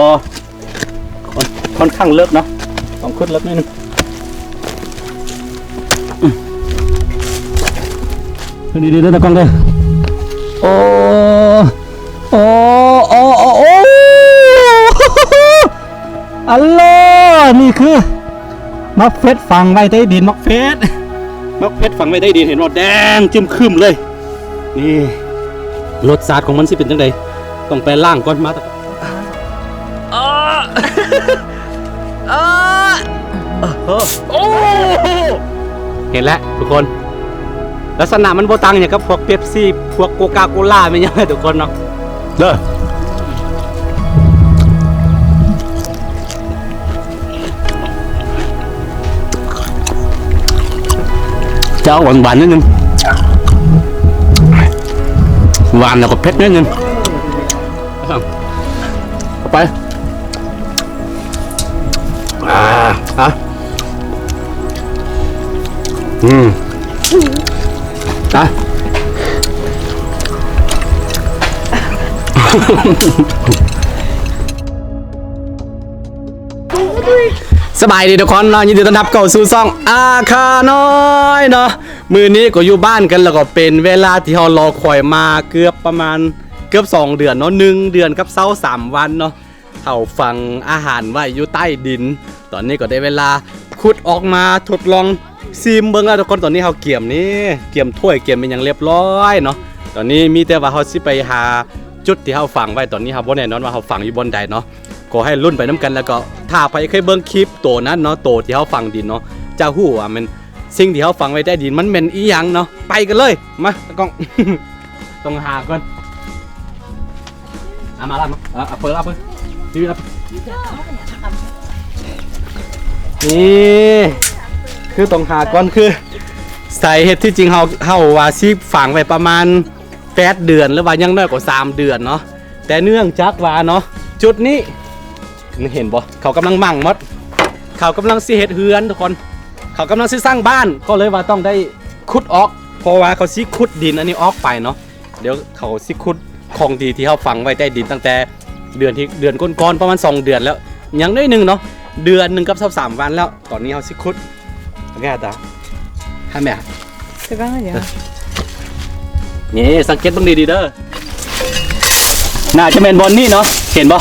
ກໍ ຂ້ອນ ຂ້ອນຂ້າງເລິກເນາະ ຕ້ອງຂຸດເລິກໜ້ອຍໜຶ່ງ. ອືມ ເບິ່ງດີໆເດີຕາກ້ອງເດີ. ໂອ້ ໂອ້ ໂອ້ ໂອ້ ໂອ້ ອັນໂລ ນີ້ຄືໝາກເຜັດຝັງໄວ້ໃຕ້ດິນ ໝາກເຜັດ ໝາກເຜັດຝັງໄວ້ໃຕ້ດິນ ເຫັນບໍ່ ແດງຈຶ້ມຄຶ້ມເລີຍ. ນີ້ ລົດຊາດຂອງມັນຊິເປັນຈັ່ງໃດ ຕ້ອງໄປລ້າງກ່ອນ ມາ. ເອີ ເອີ ໂອ້ ເຫັນແລ້ວທຸກຄົນ ລັກສະນະມັນບໍ່ຕ່າງຫຍັງກັບພວກເປັບຊີ ພວກໂກກາໂກລາ ແມ່ນຫຍັງທຸກຄົນເນາະ ເດີ. ຈະອອກຫວານໆໜ້ອຍໜຶ່ງ ຫວານແລ້ວກໍເຜັດໜ້ອຍໜຶ່ງ ເອົາໄປ ອ່າ ອ່ະ ອືມ ອ່ະ ສະບາຍດີທຸກຄົນເນາະ ຍິນດີຕ້ອນຮັບເຂົ້າສູ່ຊ່ອງອາຄານ້ອຍເນາະ. ມື້ນີ້ກໍຢູ່ບ້ານກັນ ແລ້ວກໍເປັນເວລາທີ່ເຮົາລໍຄອຍມາເກືອບປະມານ ເກືອບສອງເດືອນເນາະ ໜຶ່ງເດືອນກັບຊາວສາມວັນເນາະ. ເຮົາຝັງອາຫານໄວ້ຢູ່ໃຕ້ດິນ ຕອນນີ້ກໍໄດ້ເວລາຂຸດອອກມາທົດລອງຊີມເບິ່ງແລ້ວທຸກຄົນ. ຕອນນີ້ເຮົາກຽມນີ້ ກຽມຖ້ວຍ ກຽມອີ່ຫຍັງລຽບລ້ອຍເນາະ. ຕອນນີ້ມີແຕ່ວ່າເຮົາຊິໄປຫາຈຸດທີ່ເຮົາຝັງໄວ້ ຕອນນີ້ເຮົາບໍ່ແນ່ນອນວ່າເຮົາຝັງຢູ່ບ່ອນໃດເນາະ. ກໍໃຫ້ລຸ້ນໄປນຳກັນ ແລ້ວກໍຖ້າໃຜເຄີຍເບິ່ງຄລິບໂຕນັ້ນເນາະ ໂຕທີ່ເຮົາຝັງດິນເນາະ ຈະຮູ້ວ່າແມ່ນສິ່ງທີ່ເຮົາຝັງໄວ້ໃຕ້ດິນມັນແມ່ນອີ່ຫຍັງເນາະ. ໄປກັນເລີຍ ມາ ຕາກ້ອງ ຕ້ອງຫາກ່ອນ ເອົາມາລະ ມາ ເອົາ ເອົາເປີດ ເອົາເປີດ ນີ້ຄືຕ້ອງຫາກ່ອນ ຄືສາເຫດທີ່ຈິງເຮົາ ເຮົາວ່າຊິຝັງໄວ້ປະມານແປດເດືອນ ຫຼືວ່າຢ່າງໜ້ອຍກໍສາມເດືອນເນາະ. ແຕ່ເນື່ອງຈາກວ່າເນາະ ຈຸດນີ້ ເຫັນບໍ່ ເຂົາກຳລັງໝັ່ງໝົດ ເຂົາກຳລັງຊິເຮັດເຮືອນທຸກຄົນ ເຂົາກຳລັງຊິສ້າງບ້ານ ກໍເລີຍວ່າຕ້ອງໄດ້ຂຸດອອກ ເພາະວ່າເຂົາຊິຂຸດດິນອັນນີ້ອອກໄປເນາະ. ດຽວເຂົາຊິຂຸດຂອງດີທີ່ເຮົາຝັງໄວ້ໃຕ້ດິນຕັ້ງແຕ່ເດືອນທີ່ ເດືອນກ່ອນໆ ປະມານສອງເດືອນແລ້ວ ຍັງໜ້ອຍໜຶ່ງເນາະ ເດືອນໜຶ່ງກັບຊາວສາມວັນແລ້ວ. ຕອນນີ້ເຮົາຊິຂຸດ Agata. Hammer. ນີ້ ສັງເກດເບິ່ງດີໆເດີ ໜ້າຈະແມ່ນບ່ອນນີ້ເນາະ ເຫັນບໍ່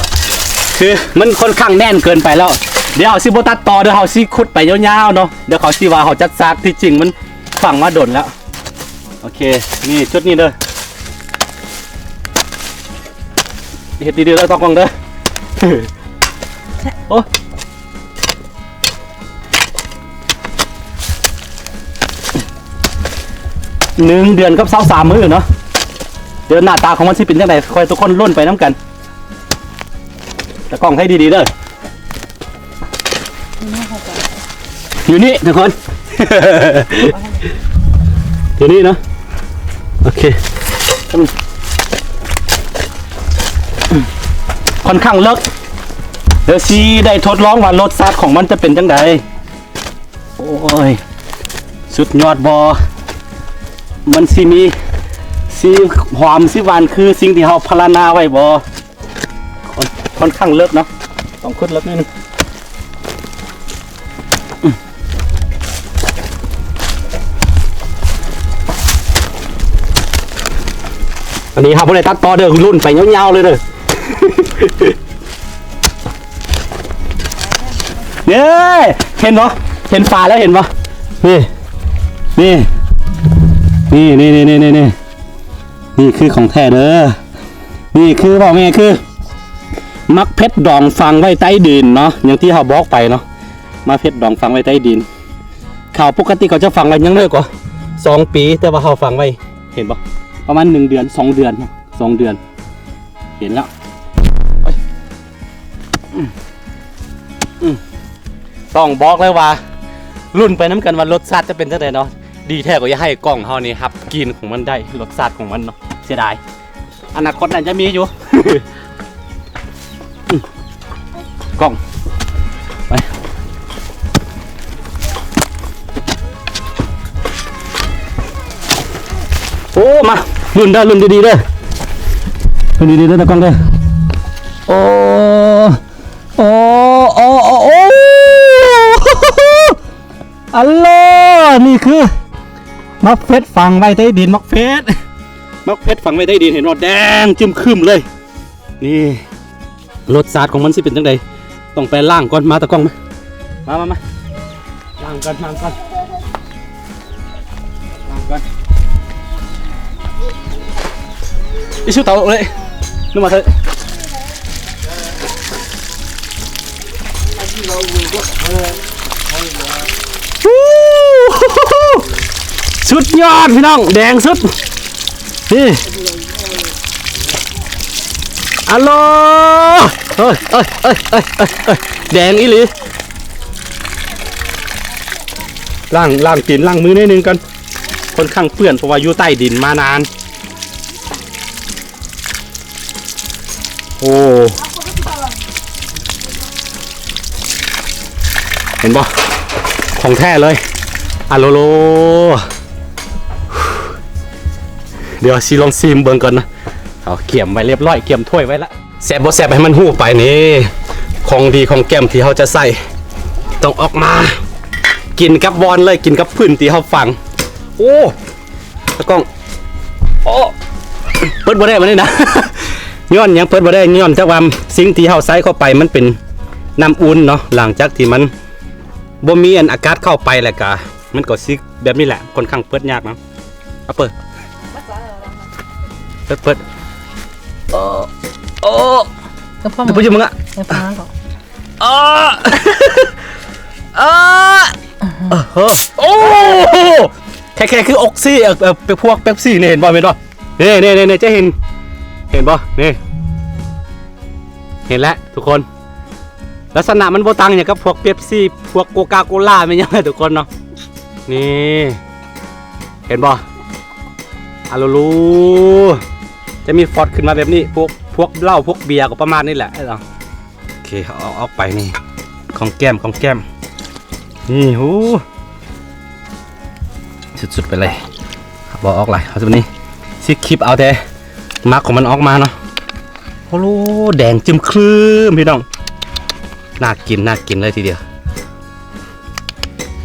ຄືມັນຄ່ອນຂ້າງແໜ້ນເກີນໄປແລ້ວ. ດຽວເຮົາຊິບໍ່ຕັດຕໍ່ເດີ ເຮົາຊິຂຸດໄປຍາວໆເນາະ ດຽວເຂົາຊິວ່າເຮົາຈັດສາກ ທີ່ຈິງມັນຝັງມາດົນແລ້ວ. ໂອເຄ ນີ້ຈຸດນີ້ເດີ ເຮັດດີໆເດີ ຕ້ອງກອງເດີ ໂອ້ ໜຶ່ງເດືອນກັບຊາວສາມມື້ເນາະ. ດຽວໜ້າຕາຂອງມັນຊິເປັນຈັ່ງໃດ ຄອຍທຸກຄົນລຸ້ນໄປນຳກັນ. ຕາກ້ອງໃຫ້ດີໆເດີ ຢູ່ນີ້ທຸກຄົນ ຢູ່ນີ້ເນາະ. ໂອເຄ ຄ່ອນຂ້າງເລິກ ດຽວຊິໄດ້ທົດລອງວ່າລົດຊາດຂອງມັນຈະເປັນຈັ່ງໃດ. ໂອ້ຍ ສຸດຍອດບໍ່ ມັນຊິມີ ຊິຫອມ ຊິຫວານ ຄືສິ່ງທີ່ເຮົາພາລະນາໄວ້ບໍ່? ຄ່ອນ ຄ່ອນຂ້າງເລິກເນາະ ຕ້ອງຂຸດເລິກໜ້ອຍໜຶ່ງ. ອັນນີ້ເຮົາບໍ່ໄດ້ຕັດຕໍ່ເດີ ລຸ້ນໄປຍາວໆເລີຍເດີ. ເອີ ເຫັນບໍ່ ເຫັນຝາແລ້ວ ເຫັນບໍ່? ນີ້ ນີ້ ນີ້ ນີ້ຄືຂອງແທ້ເດີ. ນີ້ຄື ເວົ້າງ່າຍຄືໝາກເຜັດດອງຝັງໄວ້ໃຕ້ດິນເນາະ ຢ່າງທີ່ເຮົາບອກໄປເນາະ ໝາກເຜັດດອງຝັງໄວ້ໃຕ້ດິນ. ເຂົາປົກກະຕິເຂົາຈະຝັງໄວ້ຍັງນ້ອຍກວ່າສອງປີ ແຕ່ວ່າເຮົາຝັງໄວ້ ເຫັນບໍ່ ປະມານໜຶ່ງເດືອນ ສອງເດືອນ ສອງເດືອນ. ເຫັນແລ້ວ ອືມ ອືມ ຕ້ອງບອກເລີຍວ່າ ລຸ້ນໄປນຳກັນວ່າລົດຊາດຈະເປັນຈັ່ງໃດເນາະ. ດີແທ້ກໍຢາກໃຫ້ກ້ອງເຮົານີ້ຮັບກິ່ນຂອງມັນໄດ້ ລົດຊາດຂອງມັນເນາະ ເສຍດາຍ ອະນາຄົດໜ້າຈະມີຢູ່. ອືມ ກ້ອງ ໄປ ໂອ້ ມາ ລຸ້ນເດີ ລຸ້ນດີໆເດີ ລຸ້ນດີໆເດີຕາກ້ອງເດີ. ໂອ້ ອັນໂລ ນີ້ຄືໝາກເຜັດຝັງໄວ້ໃຕ້ດິນ ໝາກເຜັດ ໝາກເຜັດຝັງໄວ້ໃຕ້ດິນ ເຫັນບໍ່ ແດງຈຶ້ມຄຶ້ມເລີຍ ນີ້ ລົດຊາດຂອງມັນຊິເປັນຈັ່ງໃດ ຕ້ອງໄປລ້າງກ່ອນ ມາຕາກ້ອງ ມາ ມາ ມາ ມາ ລ້າງກ່ອນ ລ້າງກ່ອນ ລ້າງກ່ອນ ອີ່ຊູເຕົາເລີຍ ລົງມາເທີ ສຸດຍອດພີ່ນ້ອງ ແດງສຸດ ນີ້ ອັນໂລ ເອີຍ ເອີຍ ເອີຍ ເອີຍ ເອີຍ ແດງອີ່ຫຼີ ລ້າງ ລ້າງຕີນລ້າງມືໜ້ອຍໜຶ່ງກ່ອນ ຄ່ອນຂ້າງເປື້ອນ ເພາະວ່າຢູ່ໃຕ້ດິນມານານ ໂອ້ ເຫັນບໍ່ ຂອງແທ້ເລີຍ ອາໂລໂລ ດຽວຊິລອງຊີມເບິ່ງກ່ອນນະ ເອົາກຽມໄວ້ລຽບຮ້ອຍ ກຽມຖ້ວຍໄວ້ລະ ແຊບບໍ່ແຊບໃຫ້ມັນຮູ້ໄປນີ້ ຂອງດີຂອງແກ້ມທີ່ເຮົາຈະໃຊ້ ຕ້ອງອອກມາ ກິນກັບບ່ອນເລີຍ ກິນກັບພື້ນທີ່ເຮົາຝັງ ໂອ້ ຕາກ້ອງ ໂອ້ ເປີດບໍ່ໄດ້ບາດນີ້ນະ ຍ້ອນຫຍັງເປີດບໍ່ໄດ້ ຍ້ອນຈາກວ່າສິ່ງທີ່ເຮົາໃສ່ເຂົ້າໄປມັນເປັນນ້ຳອຸ່ນເນາະ ຫຼັງຈາກທີ່ມັນບໍ່ມີອັນອາກາດເຂົ້າໄປ ແລ້ວກະມັນກໍຊິແບບນີ້ແຫຼະ ຄ່ອນຂ້າງເປີດຍາກເນາະ ເອົາເປີດ ເປີດ ເປີດ ໂອ້ ໂອ້ ກະພໍ ເປີດຢູ່ມຶງອະ ກະພໍ ເອີ ເອີ ເອີ ໂອ້ ແທ້ໆ ຄືອົກຊີ ເອີ ເອີ ພວກເປັບຊີນີ້ ເຫັນບໍ່ ເຫັນບໍ່ ນີ້ໆໆ ຈະເຫັນ ເຫັນບໍ່ ນີ້ ເຫັນແລ້ວທຸກຄົນ ລັກສະນະມັນບໍ່ຕ່າງຫຍັງກັບພວກເປັບຊີ ພວກໂກກາໂກລາ ແມ່ນຫຍັງແຫຼະທຸກຄົນເນາະ ນີ້ ເຫັນບໍ່ ອາລູລູ ຈະມີຟອດຂຶ້ນມາແບບນີ້ ພວກ ພວກເຫຼົ້າ ພວກເບຍກໍປະມານນີ້ແຫຼະເນາະ. ໂອເຄ ເອົາອອກໄປນີ້ ຂອງແກ້ມ ຂອງແກ້ມ ນີ້ ໂຫ ສຸດໆ ໄປເລີຍ ເອົາບໍ່ອອກຫຼາຍ ເອົາສ່ຳນີ້ ຊິຄີບເອົາແຕ່ໝາກຂອງມັນອອກມາເນາະ. ໂອ້ໂຫ ແດງຈຶ້ມຄຣືມ ພີ່ນ້ອງ ໜ້າກິນ ໜ້າກິນເລີຍທີດຽວ.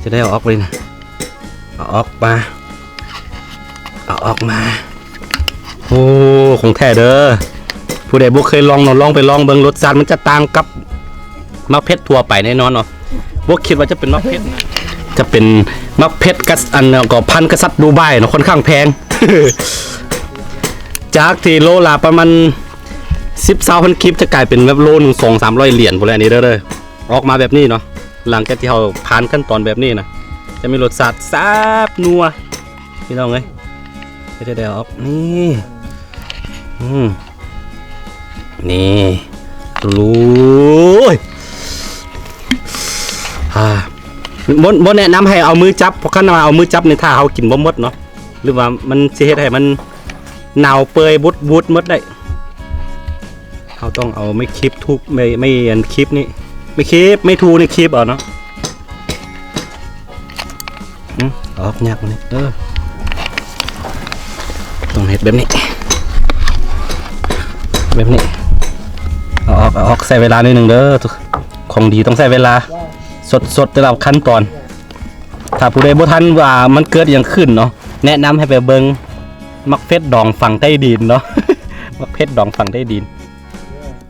ຈະໄດ້ເອົາອອກເລີຍນະ ເອົາອອກມາ ເອົາອອກມາ. ໂອ້ ຂອງແທ້ເດີ ຜູ້ໃດບໍ່ເຄີຍລອງເນາະ ລອງໄປລອງເບິ່ງ ລົດຊາດມັນຈະຕ່າງກັບໝາກເຜັດທົ່ວໄປແນ່ນອນເນາະ. ບໍ່ຄິດວ່າຈະເປັນໝາກເຜັດ ຈະເປັນໝາກເຜັດກັບ ອັນ ກໍພັນກະສັດດູບາຍເນາະ ຄ່ອນຂ້າງແພງ ຈາກທີ່ໂລລະປະມານສິບ ຊາວພັນກີບ ຈະກາຍເປັນແບບໂລໜຶ່ງ ສອງສາມຮ້ອຍຫຼຽນພຸ້ນແຫຼະ ນີ້ເດີ. ອອກມາແບບນີ້ເນາະ ຫຼັງຈາກທີ່ເຮົາຜ່ານຂັ້ນຕອນແບບນີ້ນະ ຈະມີລົດຊາດແຊບນົວ ພີ່ນ້ອງເອີຍ. ເຮັດໃຫ້ໄດ້ອອກ ນີ້ ອືມ ນີ້ ໂອ້ໂຫ ອ່າ ບໍ່ ບໍ່ແນະນຳໃຫ້ເອົາມືຈັບ ເພາະຄັນວ່າເອົາມືຈັບນີ້ ຖ້າເຮົາກິນບໍ່ໝົດເນາະ ຫຼືວ່າມັນຊິເຮັດໃຫ້ມັນເນົ່າເປື່ອຍບຸດໆ ໝົດໄດ້. ເຮົາຕ້ອງເອົາໄມ້ຄີບທຸບ ໄມ້ ໄມ້ອັນຄີບນີ້ ໄມ້ຄີບ ໄມ້ທູນີ້ຄີບເອົາເນາະ. ອືມ ເອົາອອກຍາກກວ່ານີ້ ເອີ ຕ້ອງເຮັດແບບນີ້ ແບບນີ້ ເອົາອອກ ເອົາອອກ ໃຊ້ເວລາໜ້ອຍໜຶ່ງເດີ ຂອງດີຕ້ອງໃຊ້ເວລາ ສົດໆ ແຕ່ລະຂັ້ນຕອນ. ຖ້າຜູ້ໃດບໍ່ທັນວ່າມັນເກີດຫຍັງຂຶ້ນເນາະ ແນະນຳໃຫ້ໄປເບິ່ງໝາກເຜັດດອງຝັງໃຕ້ດິນເນາະ ໝາກເຜັດດອງຝັງໃຕ້ດິນ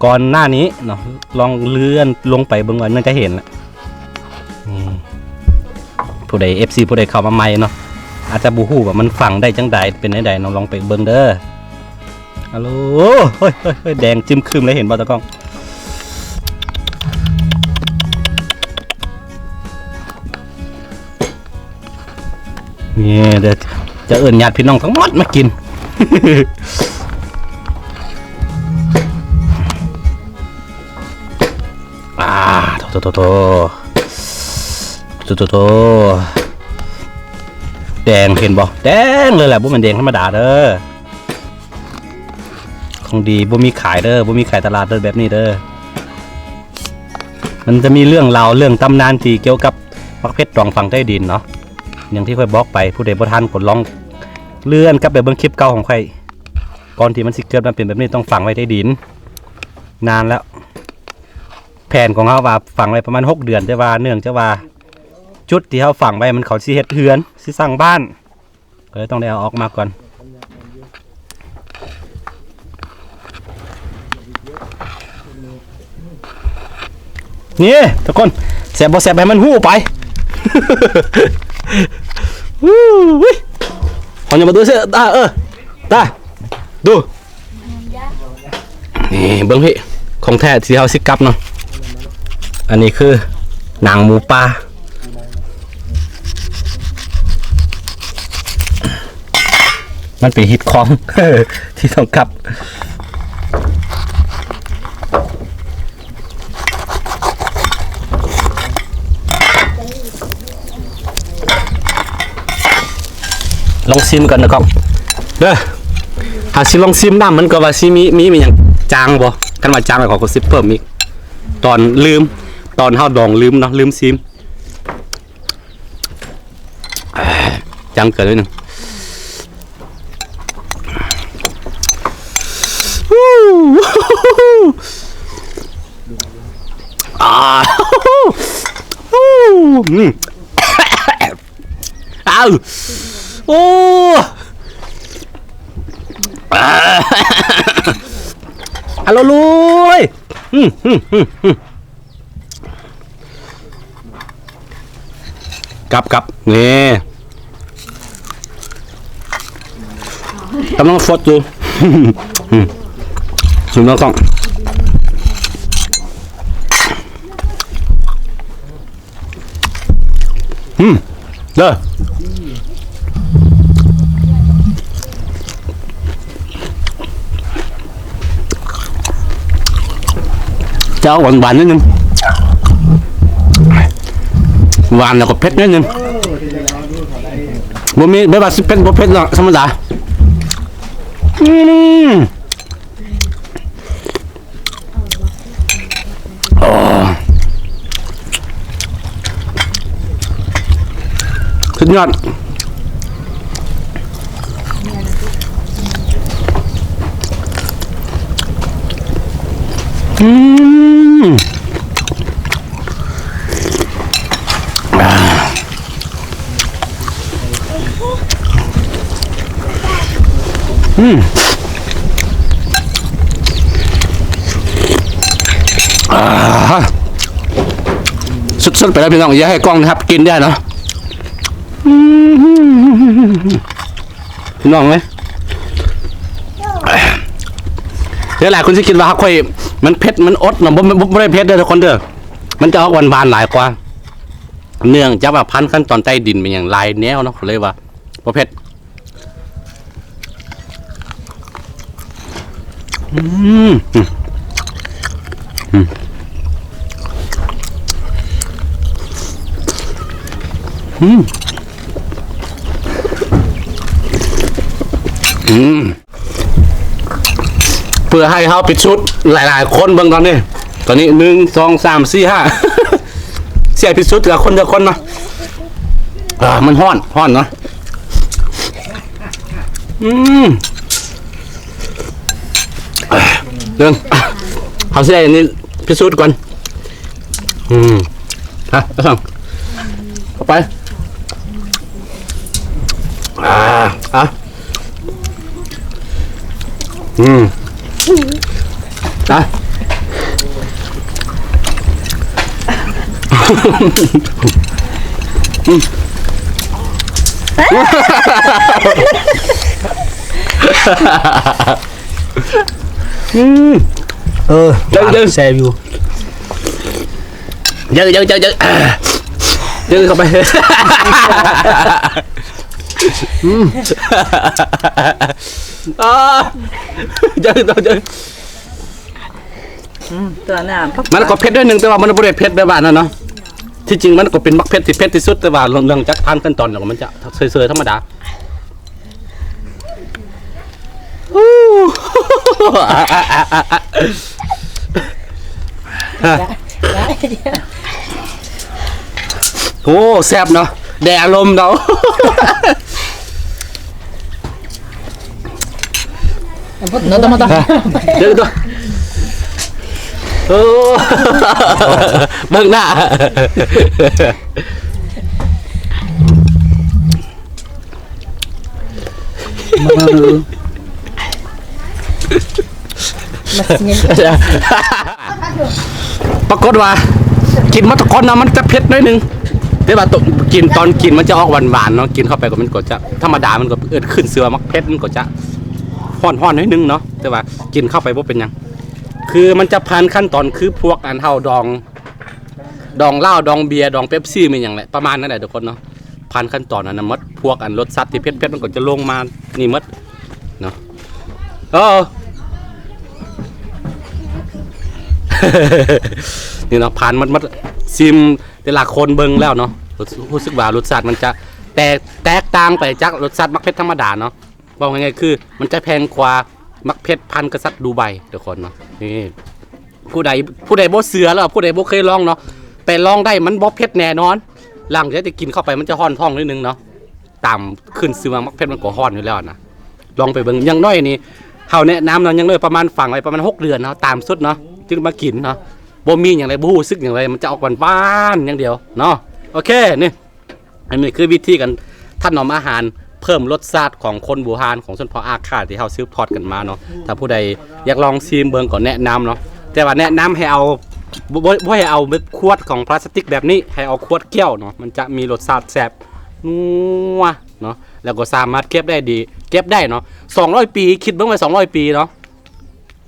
ກ່ອນໜ້ານີ້ເນາະ ລອງເລື່ອນລົງໄປເບິ່ງວ່າມັນຈະເຫັນລະ. ນີ້ ຜູ້ໃດ ເອັຟຊີ ຜູ້ໃດເຂົ້າມາໃໝ່ເນາະ ອາດຈະບໍ່ຮູ້ວ່າມັນຝັງໄດ້ຈັ່ງໃດ ເປັນແນວໃດເນາະ ລອງໄປເບິ່ງເດີ. ອາໂລ ໂອ້ຍ ໂອ້ຍ ໂອ້ຍ ແດງຈຶ້ມຄຶ້ມເລີຍ ເຫັນບໍ່ຕາກ້ອງ? ນີ້ເດີ ຈະເອີ້ນຍາດພີ່ນ້ອງທັງໝົດມາກິນ. ອ່າ ໂຖ ໂຖ ໂຖ ໂຖ ໂຖ ໂຖ ແດງ ເຫັນບໍ່? ແດງເລີຍແຫຼະ ບໍ່ແມ່ນແດງທຳມະດາເດີ. ຂອງດີບໍ່ມີຂາຍເດີ ບໍ່ມີຂາຍຕະຫຼາດເດີ ແບບນີ້ເດີ. ມັນຈະມີເລື່ອງລາວ ເລື່ອງຕຳນານທີ່ກ່ຽວກັບໝາກເຜັດດອງຝັງໃຕ້ດິນເນາະ. ຢ່າງທີ່ຂ້ອຍບອກໄປ ຜູ້ໃດບໍ່ທັນກໍລອງເລື່ອນກັບໄປເບິ່ງຄລິບເກົ່າຂອງຂ້ອຍ ກ່ອນທີ່ມັນຊິເກີດມາເປັນແບບນີ້ ຕ້ອງຝັງໄວ້ໃຕ້ດິນນານແລ້ວ. ແຜນຂອງເຮົາວ່າຝັງໄວ້ປະມານຫົກເດືອນ ແຕ່ວ່າເນື່ອງຈາກວ່າ ຈຸດທີ່ເຮົາຝັງໄວ້ມັນ ເຂົາຊິເຮັດເຮືອນ ຊິສ້າງບ້ານ ກໍເລີຍຕ້ອງໄດ້ເອົາອອກມາກ່ອນ. ນີ້ທຸກຄົນ ແຊບບໍ່ແຊບໃຫ້ມັນຮູ້ໄປ. ອູ້ຍ ເຮົາຍັງມາດູເສືອຕາ ເອີ ຕາ ດູ ນີ້ເບິ່ງພີ້ ຂອງແທ້ທີ່ເຮົາຊິກັບເນາະ. ອັນນີ້ຄືໜັງໝູປ່າ ມັນເປັນຮີດຄອງທີ່ຕ້ອງກັບ. ລອງຊີມກ່ອນນະກ້ອງເດີ. ເຮົາຊິລອງຊີມນ້ຳມັນກ່ອນວ່າຊິມີ ມີ ມີຫຍັງຈາງບໍ່. ຄັນວ່າຈາງແລ້ວເຂົາກໍຊິເພີ່ມອີກ. ຕອນລືມ ຕອນເຮົາດອງລືມເນາະ ລືມຊີມ. ຈາງເກີນໜ້ອຍໜຶ່ງ. ອາ ອືມ ອ້າວ ໂອ້ ອາ ອະລົຍ ອືມ ອືມ ອືມ. ກັບ ກັບ ນີ້ ກຳລັງຟົດຢູ່. ອືມ ຊິມເບິ່ງກ່ອນ. ອືມ ເດີ ຈະອອກຫວານໆ ໜ້ອຍໜຶ່ງ ຫວານແລ້ວກໍເຜັດໜ້ອຍໜຶ່ງ. ບໍ່ມີ ແບບວ່າຊິເຜັດບໍ່ເຜັດເນາະ ທຳມະດາ. ອືມ. ໂອ້ ສຸດຍອດ. ອືມ. ອືມ ອາ ສຸດໆ ໄປແລ້ວພີ່ນ້ອງ ຢ່າໃຫ້ກ້ອງຮັບກິນເດີ້ເນາະ. ອືມ ພີ່ນ້ອງເອີຍ ຫຼາຍໆ ຄົນຊິຄິດວ່າຂ້ອຍມັນເຜັດ ມັນອົດເນາະ. ບໍ່ ບໍ່ ບໍ່ໄດ້ເຜັດເດີ້ທຸກຄົນເດີ້ ມັນຈະອອກຫວານໆ ຫຼາຍກວ່າ. ເນື່ອງຈາກວ່າພັນຂັ້ນຕອນໃຕ້ດິນເປັນຫຍັງຫຼາຍແນວເນາະ ເລີຍວ່າບໍ່ເຜັດ. ອືມ ອືມ ອືມ ອືມ ອືມ. ເພື່ອໃຫ້ເຮົາພິດສູດຫຼາຍໆ ຄົນເບິ່ງຕອນນີ້ ຕອນນີ້ ໜຶ່ງ ສອງ ສາມ ສີ່ ຫ້າ ຊິໃຫ້ພິດສູດເທື່ອຄົນ ເທື່ອຄົນເນາະ. ອ່າ ມັນຮ້ອນ ຮ້ອນເນາະ. ອືມ ເບິ່ງ ເຮົາຊິໃຫ້ອັນນີ້ພິດສູດກ່ອນ. ອືມ ຮະ ເອົາເຂົ້າໄປ ອ່າ ອ່ະ ອືມ ອ່ະ ອືມ ອືມ ເອີ ເຈີ ເຈີ ແຊບຢູ່ ເຈີ ເຈີ ເຈີ ເຈີ ເຈີເຂົ້າໄປ ອືມ ອ່າ ເຈີ ເຈີ ເຈີ ອືມ ຕົວໜ້າ ມັນກໍເຜັດໜ້ອຍໜຶ່ງ ແຕ່ວ່າມັນບໍ່ໄດ້ເຜັດແບບວ່ານັ້ນເນາະ. ທີ່ຈິງມັນກໍເປັນໝາກເຜັດທີ່ເຜັດທີ່ສຸດ ແຕ່ວ່າເລື່ອງ ເລື່ອງຈາກຜ່ານຂັ້ນຕອນແລ້ວ ມັນຈະເຊີຍໆ ທຳມະດາ. ໂອ້ ແຊບເນາະ ໄດ້ອາລົມເນາະ. ເດີ ໂອ້ ເບິ່ງໜ້າ. ປາກົດວ່າກິນໝົດທຸກຄົນນະ ມັນຈະເຜັດໜ້ອຍໜຶ່ງ ແຕ່ວ່າໂຕ ກິນ ຕອນກິນມັນຈະອອກຫວານໆເນາະ ກິນເຂົ້າໄປກໍມັນກໍຈະທຳມະດາ ມັນກໍເອີ້ນຂຶ້ນຊື່ວ່າໝາກເຜັດ ມັນກໍຈະຮ້ອນໆໜ້ອຍໜຶ່ງເນາະ ແຕ່ວ່າກິນເຂົ້າໄປບໍ່ເປັນຫຍັງ ຄືມັນຈະຜ່ານຂັ້ນຕອນ ຄືພວກອັນເຮົາດອງ ດອງເຫຼົ້າ ດອງເບຍ ດອງເປັບຊີ ແມ່ນຫຍັງແຫຼະ ປະມານນັ້ນແຫຼະທຸກຄົນເນາະ ຜ່ານຂັ້ນຕອນອັນນັ້ນໝົດ ພວກອັນລົດຊາດທີ່ເຜັດໆ ມັນກໍຈະລົງມານີ້ໝົດເນາະ ເອີ ນີ້ເນາະ ຜ່ານໝົດໆ ຊີມແຕ່ລະຄົນເບິ່ງແລ້ວເນາະ ຮູ້ສຶກວ່າລົດຊາດມັນຈະແຕກ ແຕກຕ່າງໄປຈາກລົດຊາດໝາກເຜັດທຳມະດາເນາະ ເວົ້າງ່າຍໆ ຄືມັນຈະແພງກວ່າໝາກເຜັດພັນກະສັດດູໄບທຸກຄົນເນາະ ນີ້ ຜູ້ໃດ ຜູ້ໃດບໍ່ເຊື່ອ ແລ້ວຜູ້ໃດບໍ່ເຄີຍລອງເນາະ ໄປລອງໄດ້ ມັນບໍ່ເຜັດແນ່ນອນ ຫຼັງຈາກທີ່ກິນເຂົ້າໄປມັນຈະຮ້ອນທ້ອງໜ້ອຍໜຶ່ງເນາະ ຕາມຂຶ້ນຊື່ວ່າໝາກເຜັດມັນກໍຮ້ອນຢູ່ແລ້ວນະ ລອງໄປເບິ່ງ ຢ່າງໜ້ອຍນີ້ ເຮົາແນະນຳເນາະ ຢ່າງໜ້ອຍປະມານຝັງໄວ້ປະມານຫົກເດືອນເນາະ ຕາມສຸດເນາະ ຈຶ່ງມາກິນເນາະ ບໍ່ມີຫຍັງເລີຍ ບໍ່ຮູ້ສຶກຫຍັງເລີຍ ມັນຈະອອກຫວານໆຢ່າງດຽວເນາະ ໂອເຄ ນີ້ ອັນນີ້ຄືວິທີການຖະໜອມອາຫານ ເພີ່ມລົດຊາດຂອງຄົນບູຮານ ຂອງຊົນເຜົ່າອາຂ້າ ທີ່ເຮົາສືບທອດກັນມາເນາະ ຖ້າຜູ້ໃດຢາກລອງຊີມເບິ່ງກໍແນະນຳເນາະ ແຕ່ວ່າແນະນຳໃຫ້ເອົາ ບໍ່ ບໍ່ ບໍ່ໃຫ້ເອົາແບບຂວດຂອງພລາສຕິກແບບນີ້ ໃຫ້ເອົາຂວດແກ້ວເນາະ ມັນຈະມີລົດຊາດແຊບນົວເນາະ ແລ້ວກໍສາມາດເກັບໄດ້ດີ ເກັບໄດ້ເນາະ ສອງຮ້ອຍປີ ຄິດເບິ່ງໄວ້ສອງຮ້ອຍປີເນາະ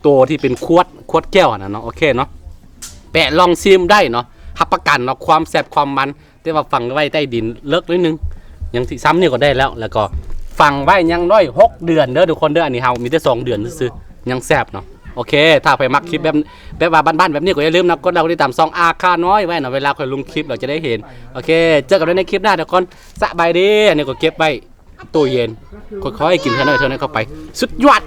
ໂຕທີ່ເປັນຂວດ ຂວດແກ້ວຫັ້ນນະເນາະ ໂອເຄເນາະ ແປະລອງຊີມໄດ້ເນາະ ຮັບປະກັນເນາະ ຄວາມແຊບຄວາມມັນ ແຕ່ວ່າຝັງໄວ້ໃຕ້ດິນເລິກໜ້ອຍໜຶ່ງ ຍັງຊິຊ້ຳນີ້ກໍໄດ້ແລ້ວ ແລ້ວກໍຝັງໄວ້ຢ່າງໜ້ອຍຫົກເດືອນເດີທຸກຄົນເດີ ອັນນີ້ເຮົາມີແຕ່ສອງເດືອນຊື່ໆ ຍັງແຊບເນາະ ໂອເຄ ຖ້າໃຜມັກຄລິບແບບ ແບບວ່າບ້ານໆແບບນີ້ກໍຢ່າລືມນະ ກົດໄລກົດຕິດຕາມຊ່ອງອາຄານ້ອຍໄວ້ນະ ເວລາຂ້ອຍລົງຄລິບແລ້ວຈະໄດ້ເຫັນ ໂອເຄ ເຈີກັນໃນຄລິບໜ້າທຸກຄົນ ສະບາຍດີ ອັນນີ້ກໍເກັບໄວ້ ຕູ້ເຢັນ ຄ່ອຍໆກິນເທື່ອໜ້ອຍເທື່ອໜ້ອຍເຂົ້າໄປ ສຸດຍອດ.